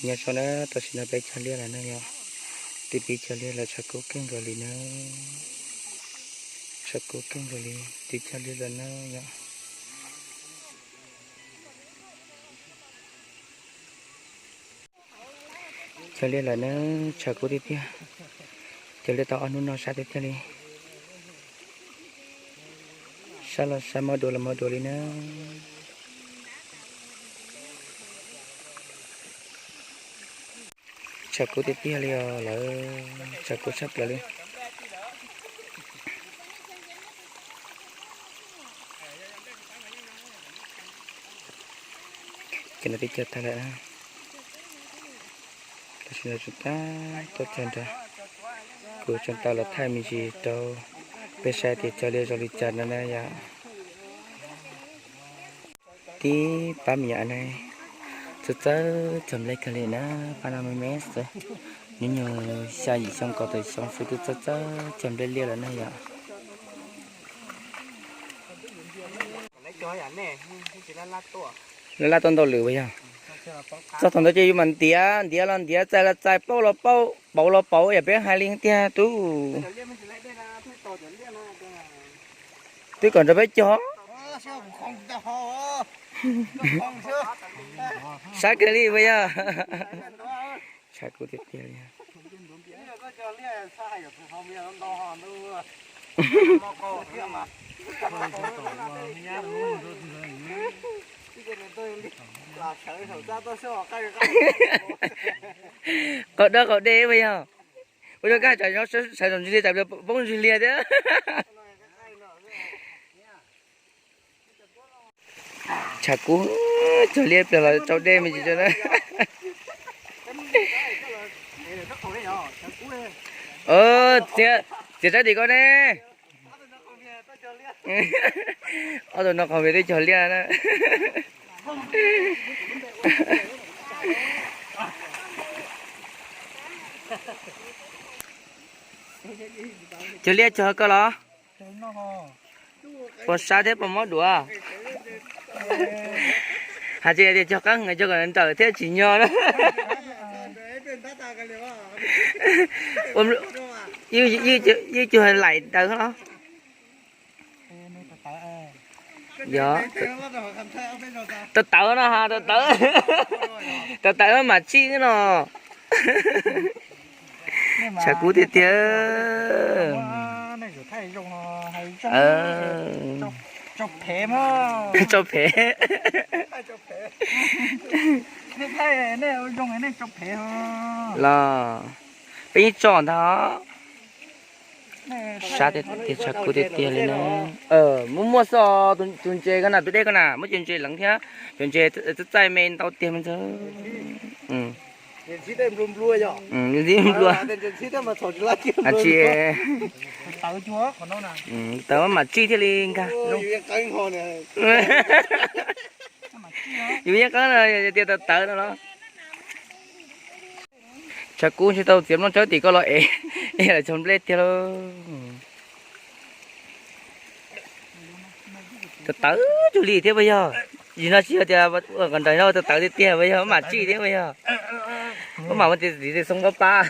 Nyob zoo na, tam sim no peb cog liaj lawm na yom. Twb pib cog liaj lawm, tshav kub kawg nkaus li na. Tshav kub kawg nkaus li, twb cog liaj lawm na yom. Cog liaj lawm na, tshav kub tiag tiag. Cog liaj tau ob hnub no sab tiag tiag li. Sab los sab, mob dua los mob dua li na. Tshav kub tiag tiag li os lawm, tshav kub sab plaws li. Ces no twb cog tag lawm na. Tam sim no tseem tab tom cog nrog, kuv tseem tau los thaij me ntsis rau peb saib tias cog liaj zoo li cas no na yom. Tib pab me nyuam na, txawj txawj cog nplej kawg li na, pab no me me xwb. Hnub nyoog xya yim xyoo kaum tawm xyoo xwb twb txawj txawj cog nplej liaj lawm na yom. Laj laj tuaj ntau lwm puas yog? Txog thaum ntawd ces yus mam ntiav, ntiav los ntiav, txais los txais, pauj los pauj, pauv los pauv, yam peb hais li tiag tub. Twb kom nrog peb cog. Sab kiag li puas yog? Tshav kub tiag tiag li. Qaug dawb qaug dej puas yog? Ua rau koj sawv tsees ntsis li tsam poob ntsis liag thiab. Tshav kub, cog liaj pliag los tsau dej me ntsis tso na. Txiav, txiav tsaib tim ko ne. Ob tug no qhov vim twb cog liaj na. Cog liaj cog koj los? Puas sab thiab puas mob duav? Hais tias cog qab heev cog kom nrawm thiab tsim nyog na. Yeej cug laim ntawd los? Yog, tawv tawv no ha, tawv tawv, tawv tawv mam tsij no. Tshav kub tiag tiag. Tsau phem. Los peb yeej tso ntag. Sab tiag tiag, tshav kub tiag tiag li na. Muaj muaj xwb, tus ntses ko na, tus dej ko na, muab cov ntses leev thiab, cov ntses txaij me ntau tiag me ntxwg. Ntxhib nplua, tawv mam tsij thiaj li nkag. Yus yeej qeeb no tias tawv tawv no los. Tshav kub ntshe tau txiav nplooj tsawb tim ko los es, es lawv cog nplej tiag lauj. Tawv tawv cuag li thiab puas yog? Yim no tsis yog tias ua kom nrawm no, tawv tawv tiag tiag puas yog, mam tsij thiab puas yog? Ua mam ua tias txiv xoo pab pab.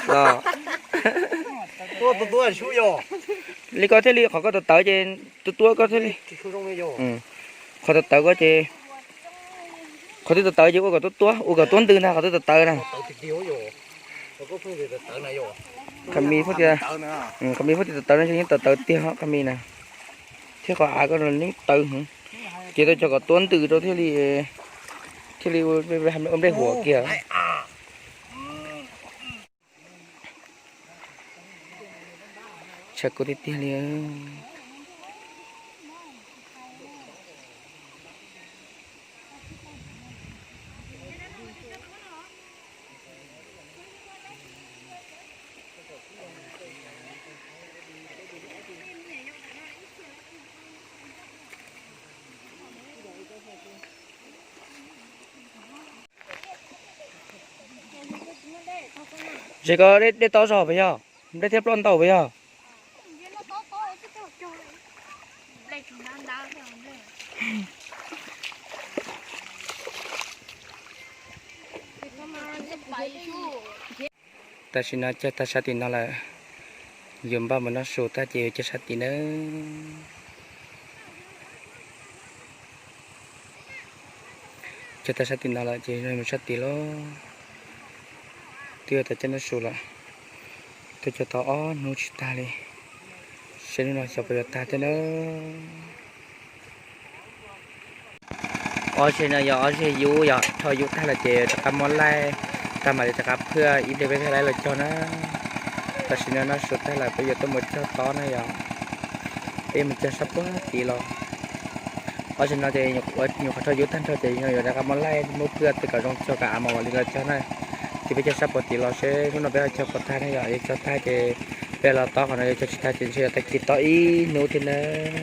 Los, li ko thiaj li qhov ko tawv tawv ces tuab tuab ko thiaj li, qhov tawv tawv ko ces, qhov twg tawv tawv ces ua kom tuab tuab, ua kom tuab ntws ntag qhov twg tawv tawv na. Khas mis, khas mis phauj tias tawv tawv no yeej tawv tawv tiag khas mis na. Thiab qhov av ko yeej tawv heev, ces tau cog kom tuab ntws rau thiaj li, thiaj li ua nplej huam kiag. Tshav kub tiag tiag li. Ces koj dej tob zog puas yog? Nplej thiaj ploj ntau puas yog? Tam sim no cog tag sab tim no lawm, yuav npaj mus noj su tag ces yuav cog sab tim nawb. Cog tag sab tim no lawm ces mus sab tid lauj. Twb yuav tau coj noj su lawm, twb cog tau ob hnub tsis tag li, seb hnub no xyov puas yuav tag thiab nawb. Ob zeg no yog ob zeg yub, yog rho yub tag lawm ces rov qab muab laij tag mam li rov qab phwj ib pliag peb thiaj laij los cog na. Tam sim no noj su tag lawm peb yuav tuaj mus cog tob na yom. Peb yuav mus cog sab puag tid los. Ob zeg no ces nyuam qhuav rho yub tag nrho ces yuav rov qab muab laij muab phwj kom zoo cog kom av mam li los cog na. Ces peb cog sab puag tid los seb hnub no peb ho cog puas tag na yom. Yog cog tag ces peb los tob, qhov no yog cog tsis tag ces ntshe yuav tau kis tob ib hnub thiab nawb.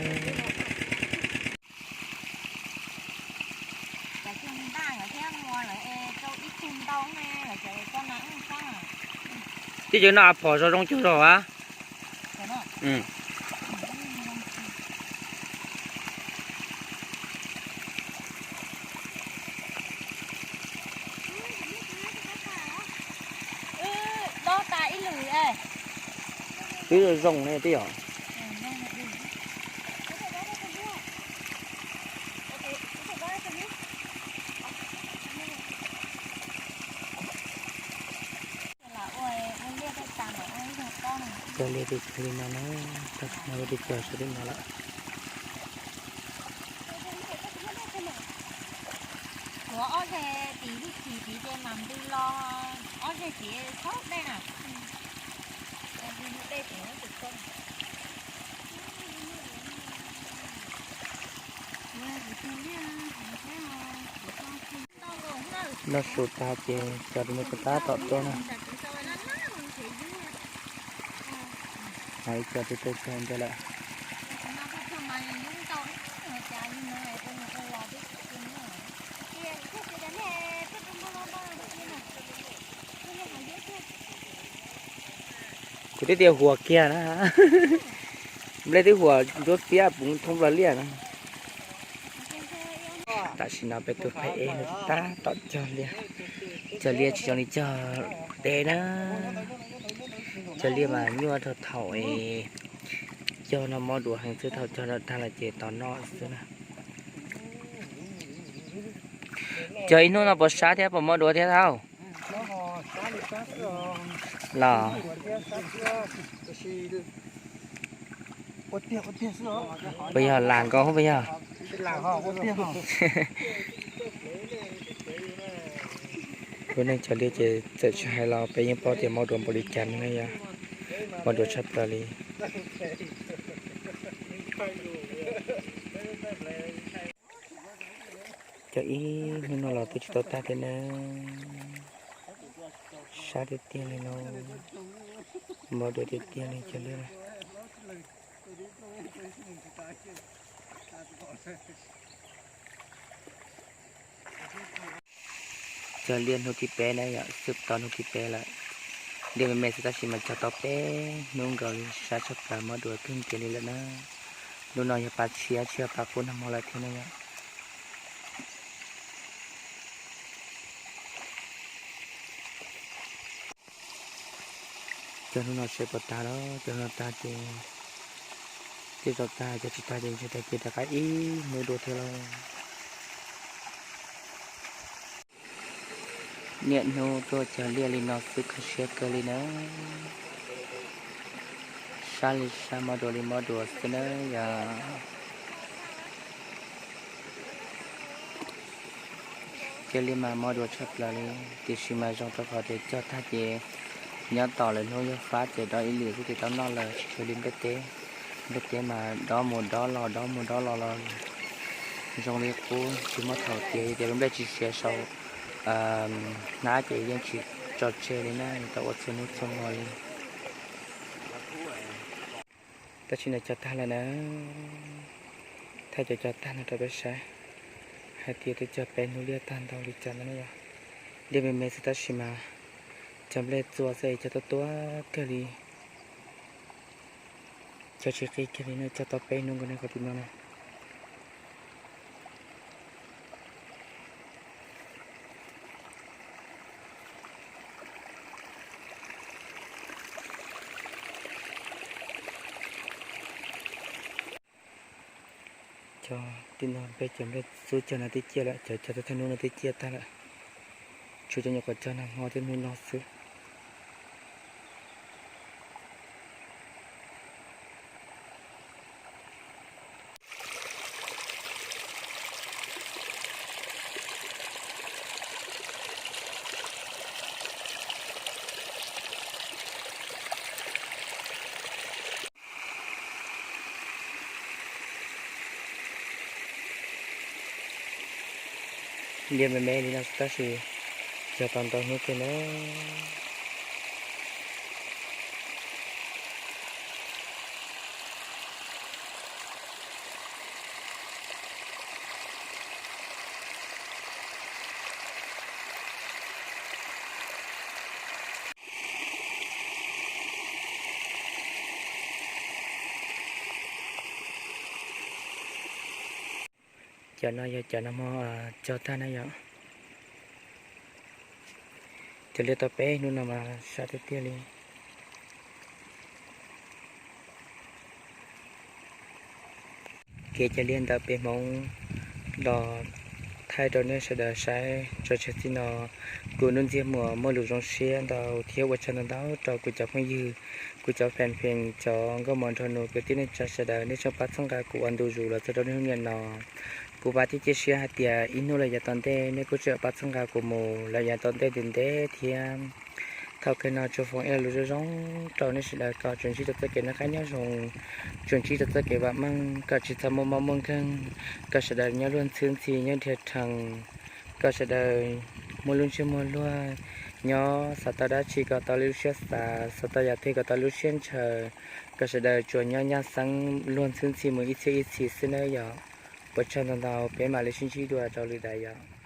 Tib cov no av phom zog zoo cuag zog a. Twb zoo ne twb yom. Cog liaj tiag tiag li no na, tag kis no ua tiag cog sawv daws no lawm. Tuav ob zeg tid, ib chim tid ces mam ntws los ob zeg tid txhob dej na. Noj su tag ces cov tus me tab tom tuaj na. Hais cov tus tus cog ntawd lawm. Kuv twb tias huas kiag na. Nplej twb huas nruab piab puv thoob plaws liaj na. Tam sim no peb tus phaj ej tab tom cog liaj. Cog liaj tsis zoo li cog deb na. Cog liaj mas nyuaj rau thaum cog noj mov duav heev xwb, thaum cog tag lawm ces tos noj xwb na. Cog ib hnub no puas sab thiab puas mov duav thiab thaum los? Puas yog lam nkaus puas yog? Lub neej cog liaj ces txawm tsis hais los peb yeej paub tias mov duav npaum li cas no na yom. Mov duav tshaj plaws li. Cog ib hnub no los twb tsis tau tag thiab na. Sab tiag tiag li no, mov duav tiag tiag li cog liaj. Cog liaj hnub thib peb na yom, xwb tau hnub thib peb lawm. Liaj me me xwb tab sis mas cog tau peb hnub nkaus li, sab tshaj plaws, mov duav kawg nkaus li lawm na. Lub no yog pas tshiab tsis yog pas qub nag hmo lawm thiab na yom. Cog hnub no seb puas tag los, cog hnub no tag ces twb tau tag, cog tsis tag ces ntshe tag kis rov qab ib hnub dua thiab lauj. Niaj hnub tuaj cog liaj li no xwb kho siab kawg li na. Sab li sab, mov duav li mov duav xwb na yom. Cog liaj mas mov duav tshaj plaws li, tiam sis mas zoo rau qhov tias cog tag ces nyob tos lwm hnub yuav fab ces dob ib lwm xwb ces tau noj lawm, tsis zoo li nplej teb. Nplej teb mas dob mus dob los, dob mus dob los los zoo li qub tsis muaj thaum tiav, yog tias lub nplej tsis siav saum hnab ces yeej tsis tso tseg li na, tau ua txhua hnub txhua hmo li. Tab sis no cog tag lawm na, thaij cov cog tag no rau peb saib hais tias twb cog peb hnub liaj tag ntau li cas no na yom. Liaj me me xwb tab sis mas cov nplej txua xwb es cog tuaj tuaj kawg li. Cog tsis qis kiag li no, cog tau peb hnub nkaus ne qhov tim no na. Tib no peb cov nplej xub cog no twb ciaj lawm, cov cog thawj hnub no twb ciaj tag lawm. Tshuav cov nyuam qhuav cog nag hmo thiab hnub no xwb. Liaj me me li no tab sis cog tau ntau hnub kawg na. Cov no yog cov nag hmo cog tag na yom. Cov liaj tau peb hnub no mas sab tiag tiag li. Kev cog liaj ntawm peb Hmoob los thaij rau nej sawv daws saib tso tseg txij no. Kuv Nuj Ntxiag Muas muaj lus zoo siab ntau thiab ua tsaug ntau ntau rau kuv cov phooj ywg, kuv cov fan feem, cov nkauj mos nraug nus kwv tij neej tsa sawv daws, nej tseem pab txhawb nqa kuv ua ntu zus los txog rau niaj hnub niam no. Kuv vam thiab cia siab hais tias ib hnub lawm yav tom ntej nej kuj tseem pab txhawb nqa kuv mus lawm yav tom ntej ntev ntev thiab. Thaum kawg no tsuas foom ib lo lus zoo zoo rau nej sawv daws kom tsuas ntsib rau txoj kev noj qab nyob zoo, tsuas ntsib rau txoj kev vam meej, kom tsis txhob muaj mob muaj nkeeg, kom sawv daws nyob luag ntxhwb ntxhi nyob dhia rhees, kom sawv daws muaj lub ntsej muag luag, nyob xav tau dab tsi kom tau lub siab xav, xav tau yam twg kom tau lub siab ntshaw, kom sawv daws tsuas nyob nyab xeeb luag ntxhwb ntxhi mus ib txhiab ib txhis xwb nawb yom. Ua tsaug ntau ntau, peb mam li sib ntsib dua rau lwm daim yom.